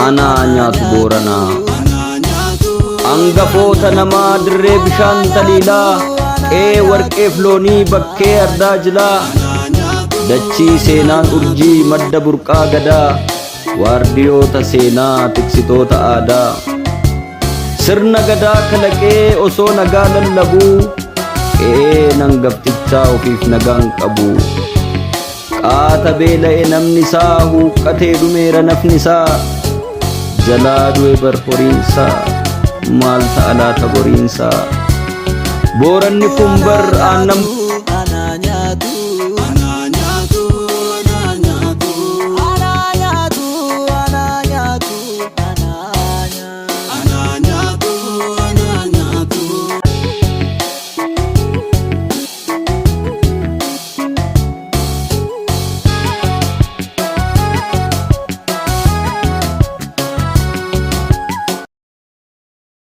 Anaa nyaatu Booranaa. Angafoota namaa dirree bishaan taliilaa, qe'ee warqeef loonii bakkee ardaa jilaa, dachii seenaan urjii madda burqaa gadaa, waardiyoota seenaa tiksitoota aadaa. Sirna gadaa kalaqee osoo nagaa lallabuu, qe'een hangaftichaa ofiif nagaan qabu. Qaata beela'e namni isaa huuqqatee dhumeera nafni isaa, jalaa du'e bar horiinsaa, maal ta'a laata boriinsaa. Booranni kun bar aannan